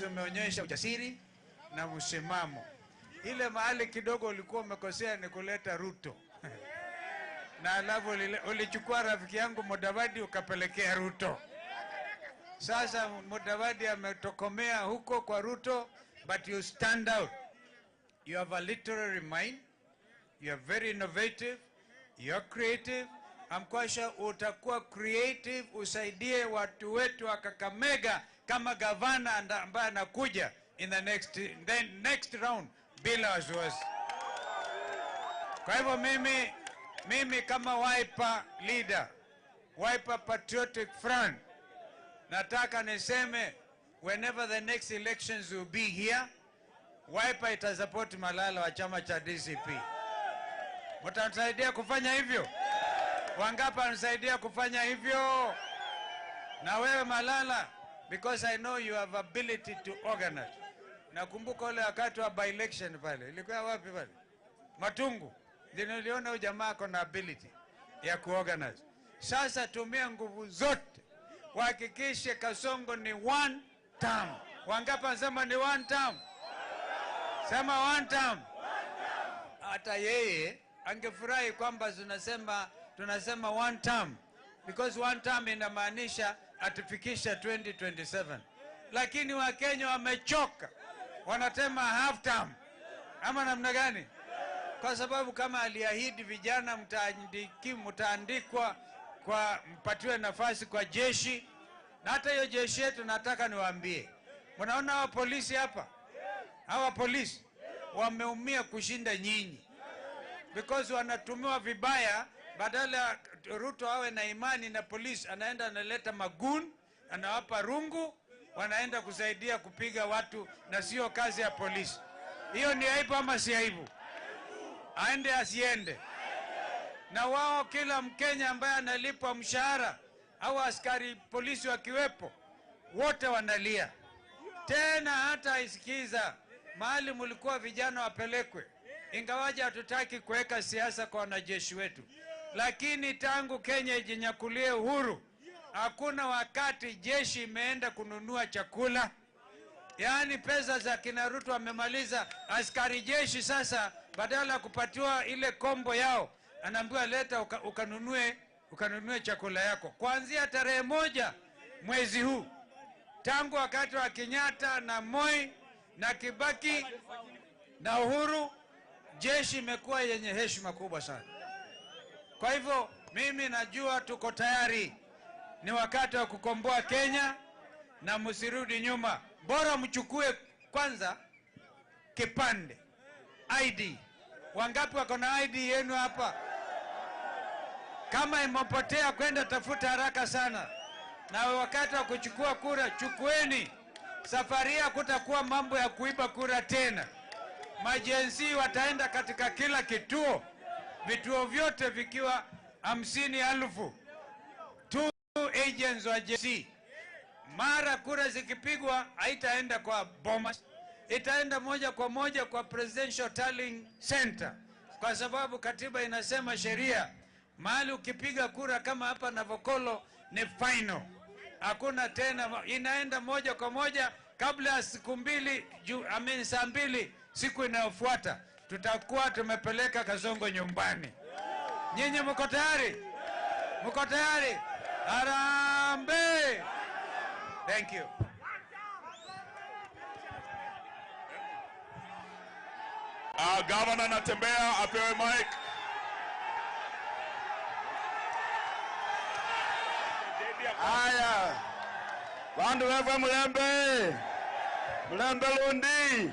Umeonyesha ujasiri na msimamo. Ile mahali kidogo ulikuwa umekosea ni kuleta Ruto. Na alafu ulichukua rafiki yangu Mudavadi ukapelekea Ruto. Sasa Mudavadi ametokomea huko kwa Ruto, but you stand out. You have a literary mind. You are very innovative. You are creative. I'm quite sure utakuwa creative, usaidie watu wetu wa Kakamega kama gavana ambaye anakuja in the next round bila wasiwasi. Kwa hivyo mimi kama Wiper leader, Wiper Patriotic Front, nataka niseme whenever the next elections will be here, Wiper itasupport Malala wa chama cha DCP. Mtanisaidia kufanya hivyo? Wangapi wanisaidia kufanya hivyo? Na wewe Malala, because I know you have ability to organize. Nakumbuka ule wakati wa by-election pale, ilikuwa wapi pale? Matungu. Ndio niliona huyu jamaa ako na ability ya kuorganize. Sasa tumia nguvu zote uhakikishe Kasongo ni one term. Wangapi wanasema ni one term? Sema one term. Hata yeye angefurahi kwamba tunasema one term, because one term inamaanisha atufikisha 2027. Lakini Wakenya wamechoka, wanatema half term ama namna gani? Kwa sababu kama aliahidi vijana mtaandikwa kwa mpatiwe nafasi kwa jeshi. Na hata hiyo jeshi yetu nataka niwaambie, mnaona hawa polisi hapa? Hawa polisi wameumia kushinda nyinyi, because wanatumiwa vibaya. Badala Ruto awe na imani na polisi, anaenda analeta magun, anawapa rungu, wanaenda kusaidia kupiga watu, na sio kazi ya polisi. Hiyo ni aibu ama si aibu? Aende asiende? Na wao kila Mkenya ambaye analipwa mshahara au askari polisi wakiwepo, wote wanalia. Tena hata isikiza mahali mlikuwa vijana wapelekwe, ingawaje hatutaki kuweka siasa kwa wanajeshi wetu, lakini tangu Kenya ijinyakulie uhuru hakuna wakati jeshi imeenda kununua chakula. Yaani pesa za kina Ruto wamemaliza. Askari jeshi sasa badala ya kupatiwa ile kombo yao, anaambiwa leta ukanunue chakula yako. Kuanzia tarehe 1 mwezi huu, tangu wakati wa Kenyatta na Moi na Kibaki na Uhuru, jeshi imekuwa yenye heshima kubwa sana. Kwa hivyo mimi najua tuko tayari. Ni wakati wa kukomboa Kenya na msirudi nyuma. Bora mchukue kwanza kipande ID. Wangapi wako na ID yenu hapa? Kama imepotea kwenda tafuta haraka sana. Na wakati wa kuchukua kura chukueni. Safari hakutakuwa mambo ya kuiba kura tena. Majenzi wataenda katika kila kituo, vituo vyote vikiwa 50,000. 2 agents wa JC. Mara kura zikipigwa haitaenda kwa Bomas, itaenda moja kwa moja kwa Presidential Tallying Center, kwa sababu katiba inasema sheria mahali ukipiga kura kama hapa Navokolo ni final, hakuna tena, inaenda moja kwa moja. Kabla ya siku mbili, saa 2 siku inayofuata tutakuwa tumepeleka Kasongo nyumbani. Nyinyi mko tayari? Mko tayari? Harambee! Thank you. Governor Natembeya apewe mic. Haya. Bandu wewe Mulembe. Mulembe Lundi.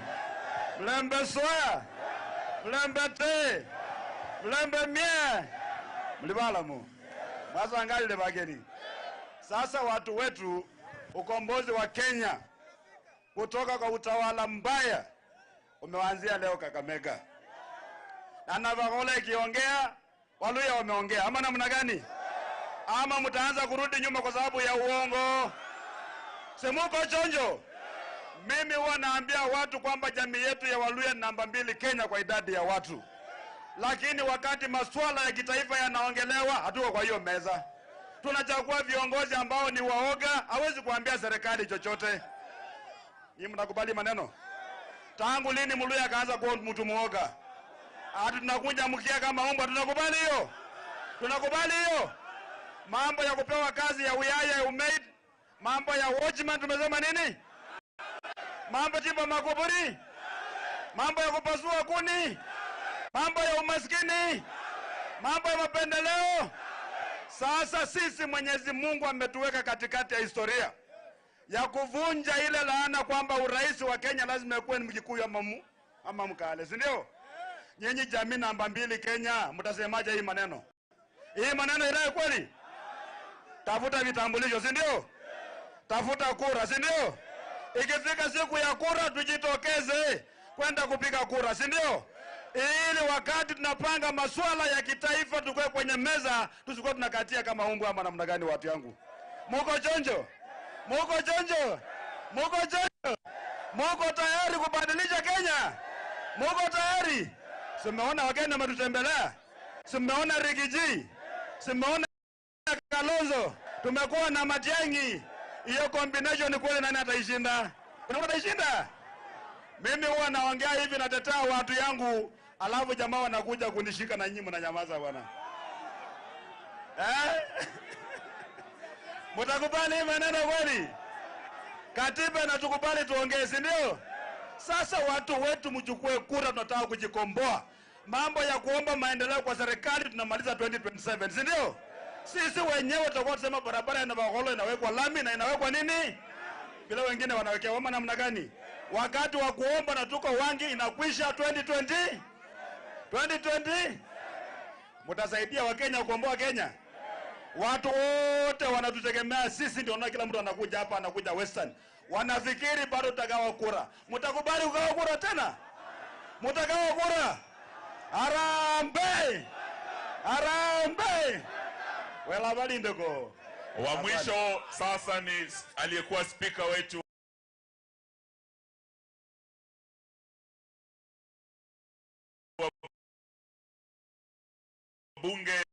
Mulembe Soya. Mulembe Te. Mulembe Mie. Mlibalamu. Mwasangalile bageni. Sasa watu wetu, ukombozi wa Kenya kutoka kwa utawala mbaya umeanzia leo Kakamega. Na Navakholo ikiongea, Waluya wameongea. Ama namna gani? Ama mtaanza kurudi nyuma kwa sababu ya uongo? Semuko chonjo. Mimi huwa naambia watu kwamba jamii yetu ya Waluya ni namba 2 Kenya kwa idadi ya watu. Lakini wakati masuala ya kitaifa yanaongelewa, hatuko kwa hiyo meza. Tunachagua viongozi ambao ni waoga, hawezi kuambia serikali chochote. Nyinyi mnakubali maneno? Tangu lini Mluya akaanza kuwa mtu muoga? Hata tunakunja mkia kama umbwa, tunakubali hiyo? Tunakubali hiyo? Mambo ya kupewa kazi ya uyaya ya umaid, mambo ya watchman tumesema nini? Mambo chimba makuburi, mambo ya kupasua kuni, mambo ya umaskini, mambo ya mapendeleo. Sasa sisi Mwenyezi Mungu ametuweka katikati ya historia ya kuvunja ile laana kwamba urais wa Kenya lazima kuwe ni Mkikuyu ama Mkale, si ndio? Nyinyi jamii namba 2 Kenya, mtasemaje hii maneno? Hii maneno ile kweli? Tafuta vitambulisho, si ndio? Tafuta kura, si ndio? Ikifika siku ya kura tujitokeze kwenda kupiga kura, si ndio? Ili wakati tunapanga masuala ya kitaifa tukue kwenye meza, tusikuwe tunakatia kama umbwa ama namna gani. Watu yangu, muko chonjo? Muko chonjo? Muko chonjo? Muko tayari kubadilisha Kenya? Muko tayari? Simeona Wakenya wametutembelea, simeona Rigiji, simeona Kalonzo, tumekuwa na Matiang'i. Hiyo combination kweli nani ataishinda? Unaona ataishinda? Mimi huwa naongea hivi, natetea watu yangu, alafu jamaa wanakuja kunishika na nyinyi mnanyamaza bwana. Eh? Mtakubali maneno kweli? Katiba inatukubali tuongee, si ndio? Sasa watu wetu mchukue kura, tunataka kujikomboa. Mambo ya kuomba maendeleo kwa serikali tunamaliza 2027, si ndio? Sisi wenyewe tutakuwa tunasema barabara ya Navakholo inawekwa lami na inawekwa nini? Bila wengine wanawekea wama namna gani? Wakati wa kuomba na tuko wangi inakwisha 2020. 2020. Mtasaidia Wakenya kukomboa Kenya. Watu wote wanatutegemea sisi, ndio kila mtu anakuja hapa, anakuja Western. Wanafikiri bado tutagawa kura. Mtakubali kugawa kura tena? Mtagawa kura? Harambee! Harambee! Wela balindeko. Wa mwisho sasa ni aliyekuwa speaker wetu wa bunge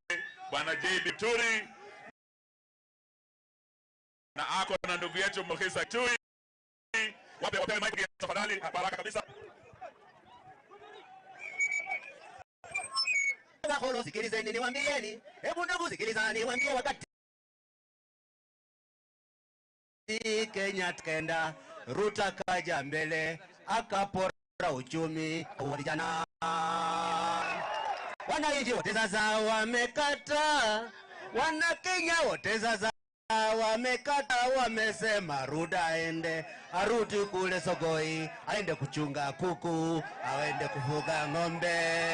Bwana JB Turi, na ako na ndugu yetu Mukhisa Tui. Wape mic tafadhali, baraka kabisa. Holo, sikilizeni niwaambieni, hebu ndugu sikilizani niwaambie, wakati Kenya tukenda, Ruto kaja mbele akapora uchumi wa vijana. Wananchi wote sasa wamekata, wana Kenya wote sasa wamekata, wamesema Ruto aende, arudi kule Sogoi, aende kuchunga kuku, aende kufuga ng'ombe.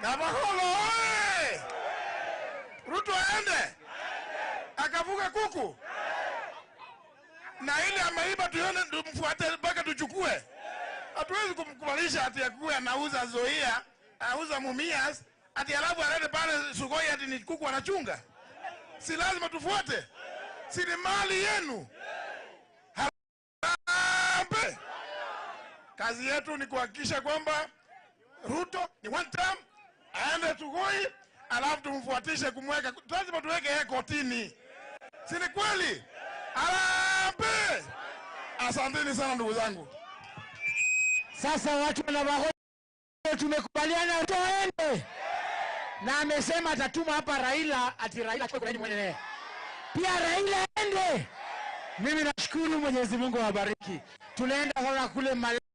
Navakholo oye! Ruto aende akavuka kuku na ile ameiba tuone, tumfuate mpaka tuchukue. Hatuwezi kumkubalisha ati akuwe anauza Zoia, anauza Mumias, ati alafu alete pale Sugoi ati ni kuku anachunga. Si lazima tufuate? Si ni mali yenu? Harambee! Kazi yetu ni kuhakikisha kwamba Ruto ni one term, aende Sugoi, alafu tumfuatishe kumweka. Lazima tuweke yeye kotini. Si ni kweli? Harambee! Asanteni sana ndugu zangu. Sasa watu wa Navakholo tumekubaliana Ruto aende. Na amesema atatuma hapa Raila, ati Raila achukue kura mwenyewe. Pia Raila aende. Mimi nashukuru Mwenyezi Mungu awabariki. Tunaenda sasa kule Malava.